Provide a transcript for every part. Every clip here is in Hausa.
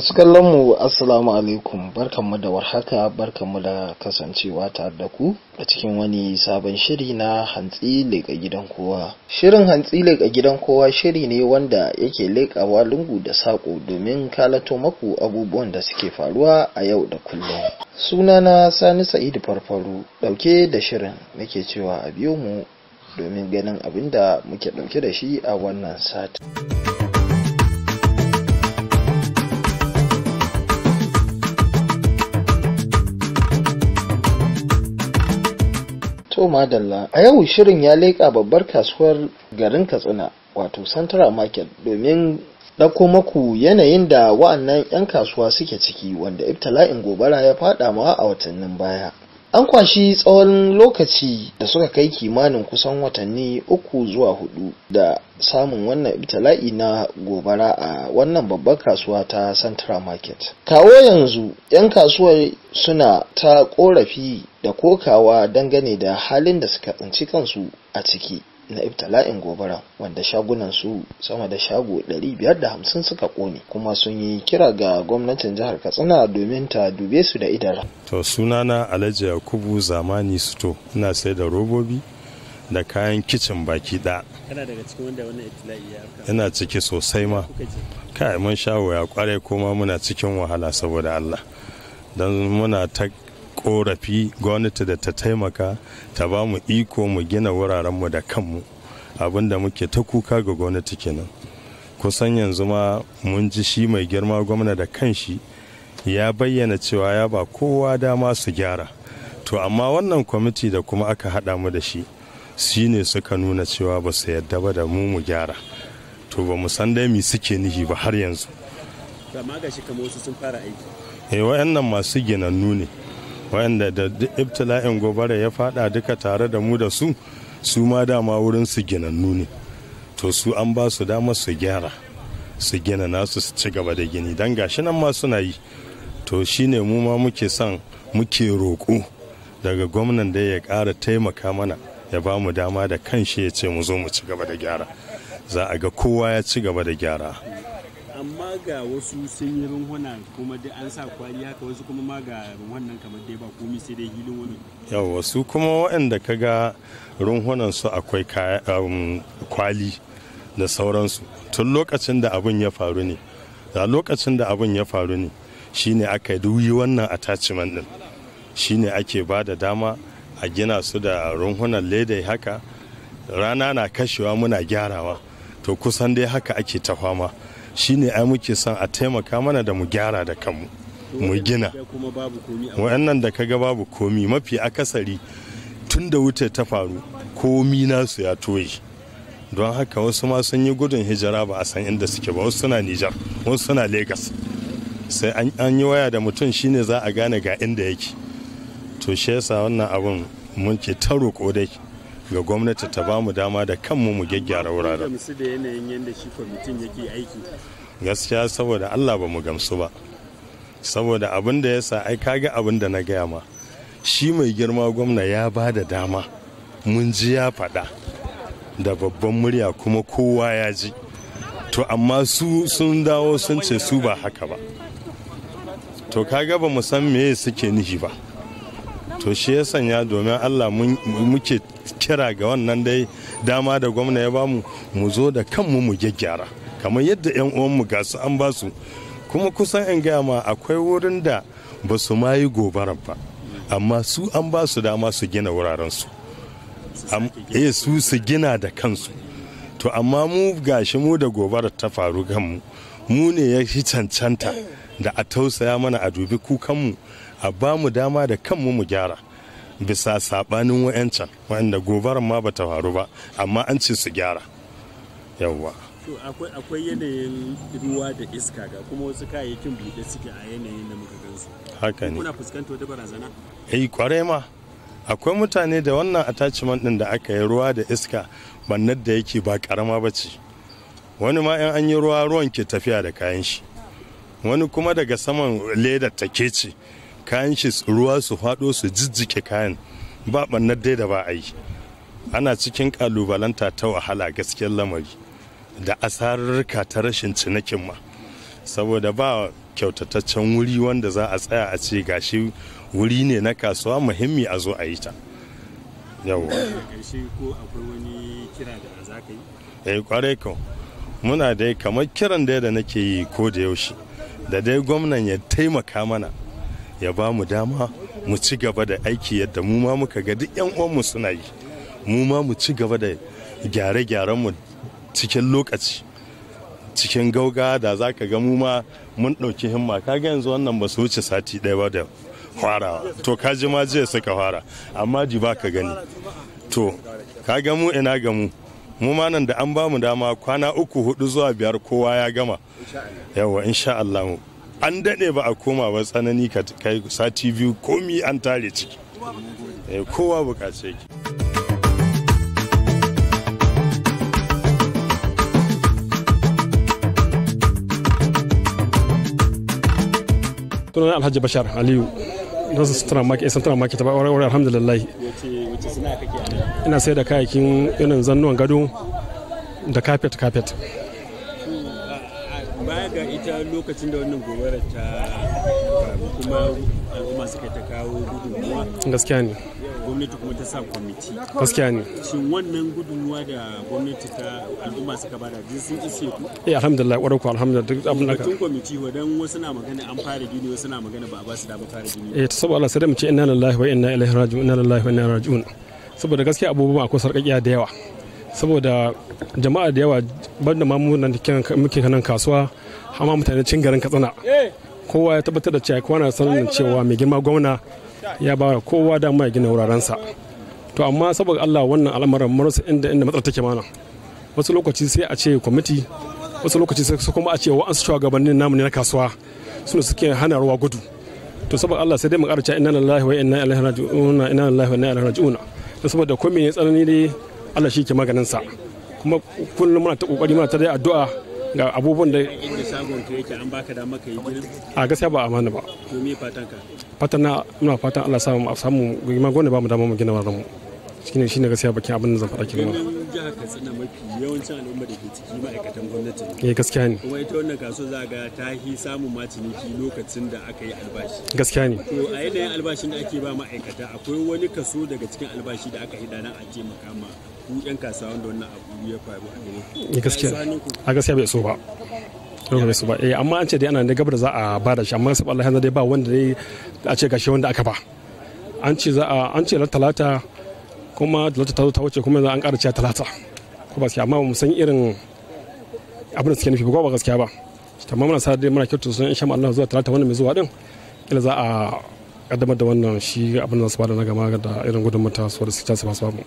Masu kallon mu, assalamu alaikum, barkanmu da warhaka, barkanmu da kasancewa tare da ku a cikin wani sabon shiri na Hantsi Leƙa Gidan Kowa. Shirin Hantsi Leƙa Gidan Kowa shiri ne wanda yake leƙawa lungu da saƙo domin kalato maku abubuwan da suke faruwa a yau da kullum. Sunana Sani Sa'idu Farfaru, ɗauke da shirin, nake cewa a biyo mu domin ganin abin da muke ɗauke da shi a wannan sati. To madalla, a yau shirin ya leƙa babbar kasuwar garin Katsina, wato Central Market, domin ɗauko maku yanayin da wa'annan 'yan kasuwa suke ciki wanda ibtila'in gobara ya faɗa ma a watannin baya. An kwashi tsawon lokaci da suka kai kimanin kusan watanni 3 zuwa 4 da samun wannan ibtila'i na gobara a wannan babbar kasuwa ta Central Market. Kawo yanzu 'yan kasuwar suna ta korafi da kokawa dangane da halin da suka tsinci kansu a ciki na ibtila'in gobara, wanda shagunan su sama da shago 550 suka kone, kuma sun yi kira ga gwamnatin jihar Katsina domin ta dube su da idara. To sunana Alhaji Yakubu Zamani Suto, ina sai da robobi da kayan kicin baki ɗaya. Kana daga cikin wanda wannan ibtila'i ya afka? Ina ciki sosai ma. Kai, mun sha wuya kwarai, kuma muna cikin wahala saboda Allah. Don muna ta korafi gwamnati da ta taimaka ta ba mu iko mu gina wurarenmu da kanmu. Abinda muke ta kuka ga gwamnati kenan. Kusan yanzu ma mun ji shi mai girma gwamna da kanshi ya bayyana cewa ya ba kowa dama su gyara. To amma wannan kwamiti da kuma aka haɗa mu da shi, shi ne suka nuna cewa ba su yadda ba da mu mu gyara. To ba mu san dai mi suke nihi ba har yanzu. Amma ga shi kamar wasu sun fara aiki. Eh, wayannan masu ginannu ne, wayanda da ibtila'in gobara ya fada duka tare da mu da su, su ma dama wurin su ginannu ne. To su an ba su dama su gyara, su gina nasu, su ci gaba da gini, dan gashi nan ma suna yi. To shine mu ma muke son, muke roƙo daga gwamnan da ya ƙara taimaka mana, ya ba mu dama da kanshi ya ce mu zo mu ci gaba da gyara. Za a ga kowa ya ci gaba da gyara. Amma ga wasu sun yi runhuna kuma dai an sa kwali haka, wasu kuma ma ga runhunan nan kamar dai ba komi sai dai hilin wani. Yau wasu kuma waɗanda ka ga runhunan su akwai kwali da sauransu, tun lokacin da abin ya faru ne, da lokacin da abin ya faru ne shine aka yi wannan attachment din, shine ake ba da dama a gina su da runhunan leda haka, rana na kashewa muna gyarawa. To kusan dai haka ake ta fama. Shine ai muke son a taimaka mana da mu gyara da kanmu, mu gina. Wayannan da kaga babu komi, mafi akasari tun da wuce ta faru komi nasu ya toye. Don haka wasu ma sun yi gudun hijira, ba a san inda suke ba. Wasu suna Nijar, wasu suna Lagos. Sai an yi waya da mutum shine za a gane ga inda yake. To shi yasa wannan abun muke ta roƙo dai ga gwamnati ta bamu dama da kanmu mu gyaggyara wuraren. Gamsu da yanayin yadda shi kwamitin yake aiki? Gaskiya saboda Allah ba mu gamsu ba. Saboda abin da ya sa ai kaga abin da na gaya ma. Shi mai girma gwamna ya ba da dama, mun ji ya faɗa da babban murya kuma kowa ya ji. To amma su sun dawo sun ce su ba haka ba. To kaga ba mu san meye suke nihi ba. To shi ya sanya domin Allah muke kira ga wannan dai dama da gwamna ya bamu, mu zo da kanmu mu gyaggyara kamar yadda 'yan uwanmu ga su an basu. Kuma kusan in gaya ma akwai wurin da ba su ma yi gobarar ba, amma su an ba su dama su gina wuraren su, su su gina da kansu. To amma mu gashi mu da gobarar ta faru kanmu, mu ne ya fi cancanta da a tausaya mana, a dubi kukanmu, a ba mu dama da kanmu mu gyara, bisa sabanin wayancan wanda gobarar ma bata faru ba amma an ce su gyara. Yawwa. To akwai yanayin ruwa da iska, ga kuma wasu kayayyakin buɗe suke a yanayin da muka gansu. Haka ne. Kuna fuskantar wata barazana? Eh, kwarai ma. Akwai mutane da wannan attachment din da aka yi, ruwa da iska bannar da yake ba karama ba ce. Wani ma in an yi ruwa, ruwan ke tafiya da kayan shi. Wani kuma daga saman ledar take ce kayan shi, ruwa su faɗo su jijjike kayan. Ba ɓannar dai da ba a yi. Ana cikin ƙalubalanta ta wahala gaskiyar lamari, da asararka ta rashin cinikin ma, saboda ba kyautataccen wuri wanda za a tsaya a ce gashi wuri ne na kasuwa muhimmi a zo a yi ta. Yawwa. Ƙarshe ko akwai wani kira da za ka yi? Eh kwarai ko. Muna dai kamar kiran da nake yi ko da yaushe da dai gwamnan ya taimaka mana ya ba mu dama mu ci gaba da aiki yadda mu ma muka ga duk yan uwanmu suna yi, mu ma mu ci gaba da gyare-gyaren mu cikin lokaci cikin gauga da za ka ga mu ma mun ɗauki himma. Kaga yanzu wannan ba su wuce sati ɗaya ba da farawa, to ka ji ma jiya suka fara amma ji ba ka gani. To ka ga mu ina ga mu mu ma nan da an ba mu dama kwana 3, 4 zuwa 5 kowa ya gama. Yawa insha Allah an daɗe ba a koma ba tsanani ka kai sati 2 komi an tare ciki, kowa bukace ki. Sunan Alhaji Bashar Aliyu, na Central Market ba wuri alhamdulillah. Wace sana'a kake a nan? Ina sayar da kayayyakin irin zannuwan gado da carpet. Baya ga ita lokacin da wannan gobarar ta faru kuma al'umma suka ta kawo gudunmuwa. Gaskiya ne. Gwamnati kuma ta sa kwamiti. Gaskiya ne. Shin wannan gudunmuwa da gwamnati ta al'umma suka bada duk sun ise ku? Eh alhamdulillah kwarai ku alhamdulillah duk abin da ka. Batun kwamiti wadan wasu na magana an fara gini wasu na magana ba a ba su dama fara gini. Eh to saboda Allah sai dai mu ce inna lillahi wa inna ilaihi raji'un, inna lillahi wa inna ilaihi raji'un. Saboda gaskiya abubuwa akwai sarƙaƙiya da yawa. Saboda jama'a da yawa banda ma mu nan muke nan kasuwa amma mutane cin garin Katsina. Kowa ya tabbatar da cewa kowa na sanin cewa mai girma gwamna ya ba kowa dama ya gina wurarensa. To amma saboda Allah wannan al'amarin mun rasa inda matsalar take mana. Wasu lokaci sai a ce kwamiti, wasu lokaci sai kuma a ce wa'ansu shugabannin namu ne na kasuwa suna suke hana ruwa gudu. To saboda Allah sai dai mu ƙara cewa inna lillahi wa inna ilaihi raji'un, inna lillahi wa inna ilaihi raji'un. To saboda komai ne tsanani ne Allah shi ke maganin sa. Kuma kullum muna ta kokari muna ta dai addu'a ga abubuwan da inda shagon ka yake an baka dama ka yi ginin? A gaskiya ba amana ba. To me fatan ka? Fatan na muna fatan Allah samu samu girma gwamnati ba mu dama mu gina wannan mu. Shine gaskiya bakin abin da zan faɗa kenan. Ganin jihar Katsina mafi yawancin al'umma da ke ciki ma'aikatan gwamnati ne. Eh gaskiya ne. Kuma ita wannan kasuwa za ga ta hi samun ma ciniki lokacin da aka yi albashi. Gaskiya ne. To a yanayin albashin da ake ba ma'aikata akwai wani kaso daga cikin albashi da aka hida nan a taimaka ma ku 'yan kasuwa wanda wannan abu ya faru a gare ku. Eh gaskiya. A gaskiya bai so ba. Bai so ba. Eh amma an ce dai ana da gabar za a ba da shi amma saboda Allah yanzu dai ba wanda dai a ce gashi wanda aka ba. An ce za a an ce ran talata kuma talata ta zo ta wuce kuma an ƙara cewa talata. Ko ba gaskiya amma mu san irin abin da suke nufi ba gaskiya ba. Amma muna sa dai muna kyautata sun insha Allah zuwa talata wannan mai zuwa din kila za a kaddamar da wannan shi abin da za su bada na gama da irin gudunmuwa ta su da suke su ba su ba mu.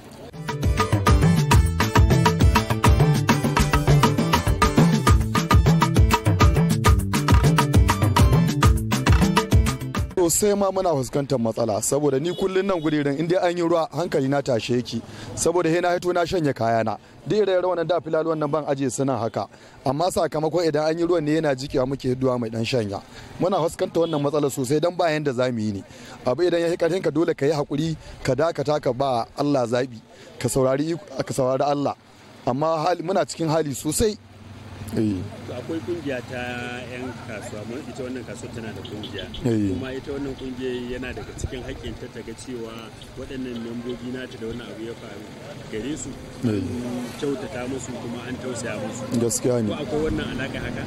Sosai ma muna fuskantar matsala saboda ni kullun nan guririn in dai an yi ruwa hankali na tashe yake saboda he na hito na shanye kayana duk irin wannan da filaluwan nan ban aje suna haka amma sakamakon idan an yi ruwan ne yana jikewa muke duwa mai dan shanya. Muna fuskantar wannan matsala sosai dan ba yanda zamu yi ne abu idan ya karfin ka dole ka yi hakuri ka dakata ka ba Allah zabi ka saurari Allah amma muna cikin hali sosai. Akwai kungiya ta 'yan kasuwa, ita wannan kasuwa tana da kungiya kuma ita wannan kungiya yana daga cikin haƙƙin ta ga cewa waɗannan membobi nata da wannan abu ya faru gare su kyautata musu kuma an tausaya musu. Gaskiya ne. Ko akwai wannan alaka haka?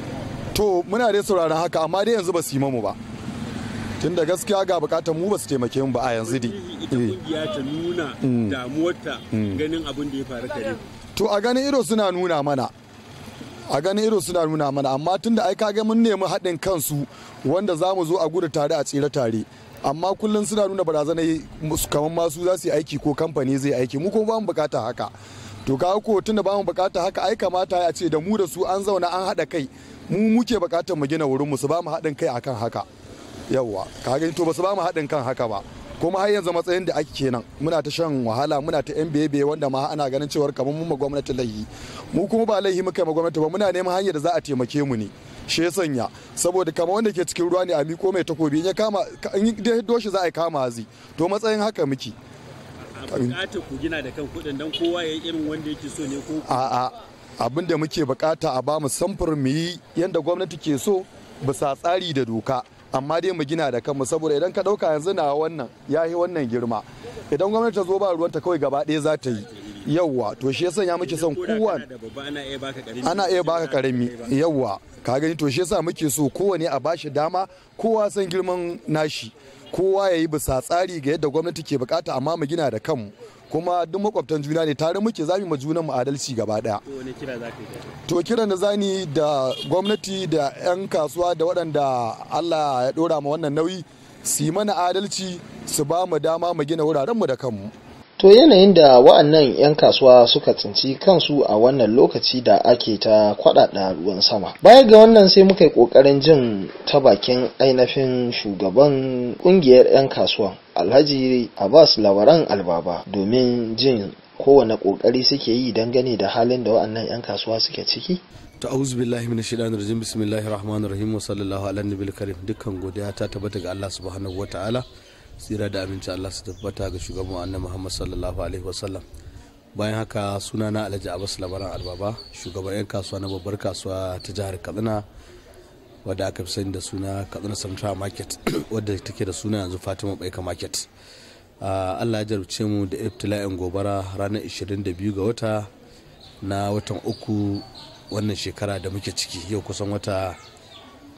To muna dai sauraron haka amma dai yanzu ba su yi mamu ba. Tunda gaskiya ga bukatar mu ba su taimake mu ba a yanzu dai. Ita kungiya ta nuna damuwarta ganin abin da ya faru gare. To a ganin ido suna nuna mana. A ganin ido suna nuna mana amma tunda ai kaga mun nemi haɗin kansu wanda za mu zo a gudu tare a tsira tare amma kullum suna nuna barazana kamar masu za su yi aiki ko kamfani zai aiki mu kuma ba mu bukata haka. To ka ko tunda ba mu bukata haka ai kamata ya ce da mu da su an zauna an haɗa kai mu muke bukatar mu gina wurin mu su ba mu haɗin kai akan haka. Yawwa ka gani to ba su ba mu haɗin kan haka ba kuma har yanzu matsayin da ake kenan muna ta shan wahala muna ta yan bebe wanda ma ana ganin cewar kamar mun ma gwamnati laihi mu kuma ba laihi muka ma gwamnati ba muna neman hanyar da za a taimake mu ne shi ya sanya saboda kamar wanda ke cikin ruwa ne a miko mai takobi in ya kama in dai doshi za a kama hazi to matsayin haka muke. A bukatar ku gina da kan kuɗin dan kowa ya yi irin wanda yake so ne ko a'a abin da muke bukata a ba mu samfur mu yi yanda gwamnati ke so bisa tsari da doka, amma dai mu gina da kanmu. Saboda idan ka ɗauka yanzu na wannan ya yi wannan girma, idan gwamnati ta zo ba ruwanta kawai gaba ɗaya za ta yi. Yawwa, to shi yasa ya muke son kowa ana iya baka karami. Yawwa, ka gani, to shi yasa muke so kowane a bashi dama, kowa san girman nashi, kowa ya yi bisa tsari ga yadda gwamnati ke bukata, amma mu gina da kanmu. Kuma duk makwabtan juna ne, tare muke, zamu ma junan mu adalci gaba daya. To kiran da zani da gwamnati da 'yan kasuwa da waɗanda Allah ya dora ma wannan nauyi, su yi mana adalci, su ba mu dama mu gina wuraren mu da kanmu. To yanayin da wa'annan 'yan kasuwa suka tsinci kansu a wannan lokaci da ake ta kwaɗaɗa ruwan sama. Baya ga wannan sai muka yi ƙoƙarin jin ta bakin ainihin shugaban ƙungiyar 'yan kasuwa Alhaji Abbas Lawaran Albaba domin jin kowane ƙoƙari suke yi dangane da halin da wa'annan 'yan kasuwa suke ciki. Ta'awuzu billahi minash shaitanir rajim. Bismillahir rahmanir rahim. Wa sallallahu ala nabiyil karim. Dukkan godiya ta tabbata ga Allah subhanahu wa ta'ala. Tsira da aminci Allah su tabbata ga shugaban Annabi Muhammad sallallahu alaihi wasallam. Bayan haka, sunana Alhaji Abbas Labaran Albaba, shugaban 'yan kasuwa na babbar kasuwa ta jihar Katsina, wadda aka fi sani da suna Katsina Central Market, wadda take da suna yanzu Fatima Baika Market. Allah ya jarabce mu da ibtila'in gobara ranar 22 ga wata na watan uku wannan shekara da muke ciki. Yau kusan wata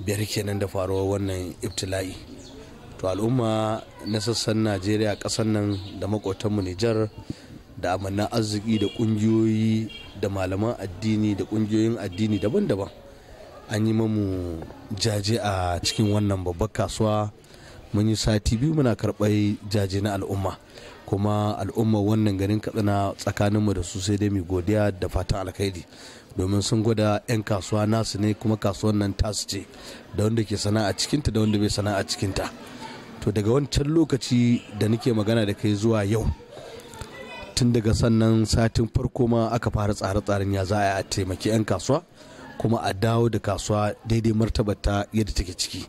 5 kenan da faruwar wannan ibtila'i. To al'umma na sassan Najeriya, ƙasar nan da makotanmu Nijar, da amannan arziki, da ƙungiyoyi, da malaman addini, da ƙungiyoyin addini daban-daban, an yi mamu jaje a cikin wannan babbar kasuwa. Mun yi sati 2 muna karɓar jaje na al'umma. Kuma al'umma wannan garin Katsina, tsakaninmu da su sai dai mu godiya da fatan alkhairi, domin sun gwada 'yan kasuwa nasu ne, kuma kasuwan nan tasu ce, da wanda ke sana'a cikinta da wanda bai sana'a cikinta. To daga wancan lokaci da nake magana da kai zuwa yau, tun daga sannan satin farko ma aka fara tsare-tsaren ya za a taimaki 'yan kasuwa kuma a dawo da kasuwa daidai martabarta yadda take ciki.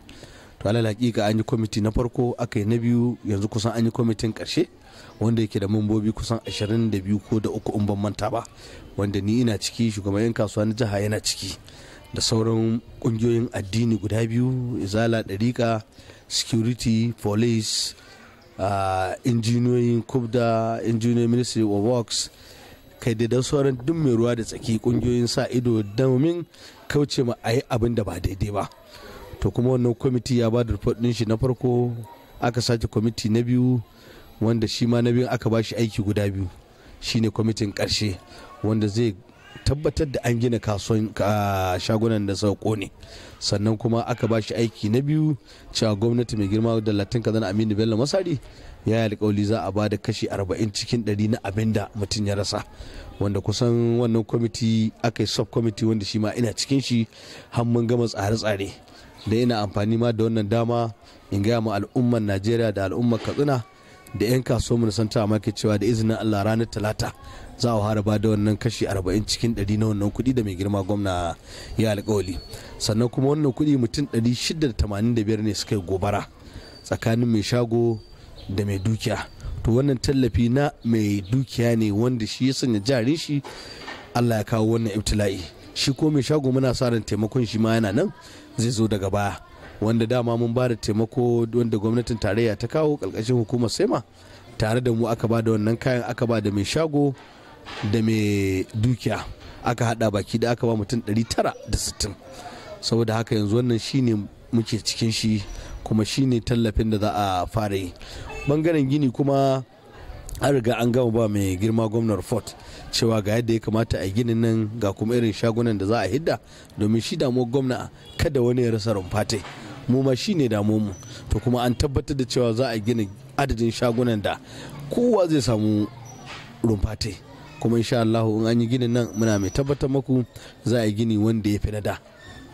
To alal hakika an yi kwamiti na farko, aka yi na biyu, yanzu kusan an yi kwamitin karshe wanda yake da mambobi kusan 22 ko da uku in ban manta ba, wanda ni ina ciki, shugaban 'yan kasuwa na jiha yana ciki, da sauran kungiyoyin addini guda biyu, Izala, Ɗariƙa, security, police, injiniyoyin kubda, injiniyoyin Ministry of Works, kai da sauran duk mai ruwa da tsaki, kungiyoyin sa ido, domin kauce ma a yi abin da ba daidai ba. To kuma wannan kwamiti ya ba da report din shi na farko, aka sake kwamiti na biyu, wanda shi ma na biyun aka ba shi aiki guda biyu. Shine kwamitin karshe wanda zai tabbatar da an gina kasuwan shagunan da suka kone. Sannan kuma aka ba shi aiki na biyu cewa gwamnati mai girma da Latin Kazan Aminu Bello Masari ya yi alkawali za a ba da kashi 40 cikin 100 na abin da mutum ya rasa, wanda kusan wannan kwamiti aka yi sub kwamiti wanda shi ma ina cikin shi, har mun gama tsare-tsare. Da ina amfani ma da wannan dama in gaya ma al'ummar Najeriya da al'ummar Katsina da 'yan kasuwar mu Central Market cewa da izinin Allah ranar Talata za a fara ba da wannan kashi 40 cikin 100 na wannan kuɗi da mai girma gwamna ya alkawali. Sannan kuma wannan kuɗi, mutum 685 ne suka yi gobara tsakanin mai shago da mai dukiya. To wannan tallafi na mai dukiya ne, wanda shi ya sanya jarin shi Allah ya kawo wannan ibtila'i. Shi ko mai shago muna sa ran taimakon shi ma yana nan zai zo daga baya, wanda dama mun ba da taimako wanda gwamnatin tarayya ta kawo ƙarƙashin hukumar SEMA. Tare da mu aka ba da wannan kayan, aka ba da mai shago da mai dukiya, aka hada baki da aka ba mutum 960. Saboda haka yanzu wannan shine muke cikin shi, kuma shine tallafin da za a fara yi. Bangaren gini kuma an riga an gama ba mai girma gwamnar report cewa ga yadda ya kamata a ginin nan, ga kuma irin shagunan da za a hidda, domin shi damuwar gwamna kada wani ya rasa rumfatai, mu ma shi ne mu. To kuma an tabbatar da cewa za a gina adadin shagunan da kowa zai samu rumfatai. Kuma insha Allah in an yi ginin nan, muna mai tabbatar maku za a yi gini wanda ya fi na da.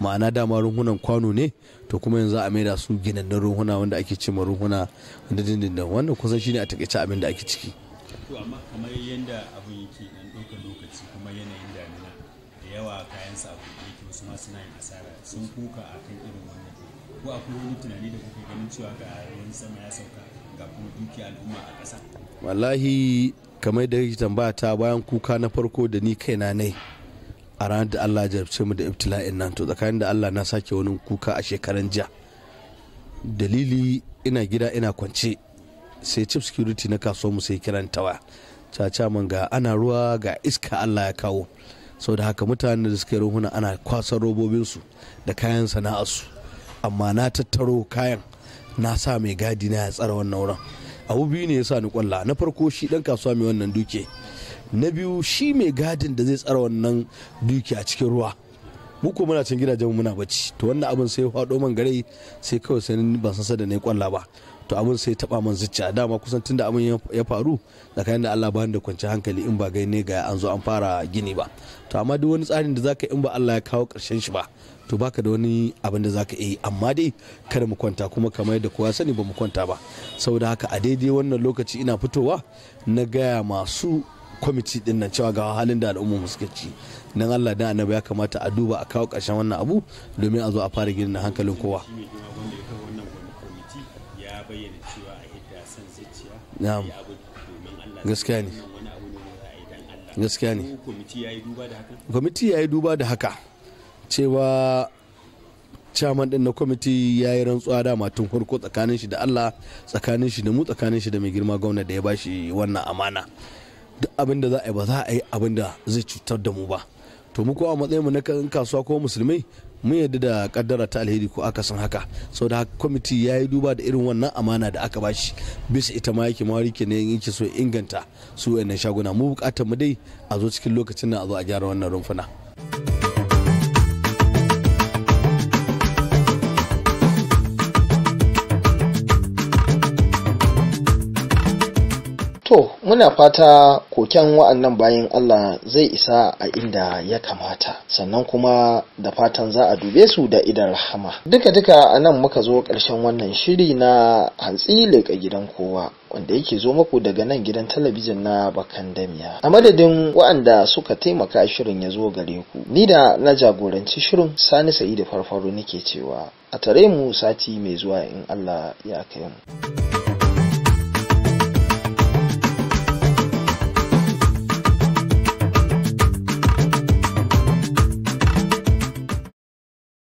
Ma'ana dama runhunan kwano ne, to kuma yanzu a maida su ginannin runhuna wanda ake ce ma runhuna da dindindin. Wannan kusan shine a takaice abin da ake ciki. To amma kamar yadda abin yake dan ɗaukar lokaci, kuma yanayin damina da yawa kayan sa abu yake, wasu ma suna yin asara, sun kuka akan irin wannan, ko akwai wani tunani da kuke ganin cewa ga ruwan sama ya sauka, ga kuma dukiya al'umma a ƙasa? Wallahi kamar da kake tambaya ta, bayan kuka na farko da ni kaina ne A ranar da Allah ya jarabce mu da ibtila'in nan, to tsakanin da Allah na sake wani kuka a shekaran jiya. Dalili, ina gida ina kwance, sai chief security na kasuwar mu sai kiran tawa caca man ga ana ruwa ga iska Allah ya kawo. Saboda haka mutanen da suka yi ruhuna ana kwasar robobinsu da kayan sana'arsu, amma na tattaro kayan na sa mai gadi na ya tsara wannan wurin. Abu biyu ne ya sa ni kwalla. Na farko, shi dan kasuwa mai wannan duke. Na biyu, shi mai gadin da zai tsara wannan duke a cikin ruwa. Mu ko muna can gidajen muna bacci. To wannan abin sai ya faɗo man gare, sai kawai sai ban san da na yi kwalla ba. To abin sai taba man zuciya. Dama kusan tunda abin ya faru, tsakanin da Allah bani da kwanciyar hankali in ba gai ne ga an zo an fara gini ba. To amma duk wani tsarin da zaka in ba Allah ya kawo karshen shi ba, to baka da wani abin da zaka yi. Amma dai kada mu kwanta, kuma kamar yadda kowa sani ba mu kwanta ba. Saboda haka a daidai wannan lokaci ina fitowa na gaya masu kwamiti din nan cewa ga halin da al'umma suke ci dan Allah dan Annabi ya kamata a duba a kawo ƙarshen wannan abu domin a zo a fara ginin hankalin kowa. Gaskiya ne, gaskiya ne. Kwamiti ya yi duba da haka cewa chairman din na kwamiti ya yi rantsuwa dama tun farko tsakanin shi da Allah, tsakanin shi da mu, tsakanin shi da mai girma gwamna da ya bashi wannan amana. Duk abin da za a yi, ba za a yi abin da zai cutar da mu ba. To mu ko a matsayin mu na kasuwa ko musulmai, mun yarda da kaddara ta alheri ko akasin haka. Saboda haka kwamiti ya yi duba da irin wannan amana da aka bashi, bisa ita ma yake mawari ke ne yake so inganta su wayannan shaguna. Mu bukatar mu dai a zo cikin lokacin nan a zo a gyara wannan rumfuna. To, muna fata koken wa'annan bayan Allah zai isa a inda ya kamata, sannan kuma da fatan za a dube su da idan rahama. Duka-duka a nan muka zo ƙarshen wannan shiri na Hantsi Leƙa Gidan Kowa, wanda yake zo muku daga nan gidan talabijin na Bakan Damiya. A madadin wa'anda suka taimaka shirin ya zo gare ku, ni da na jagoranci shirin, Sani Sa'idu Farfaro, nake cewa a tare mu sati mai zuwa in Allah ya kai mu.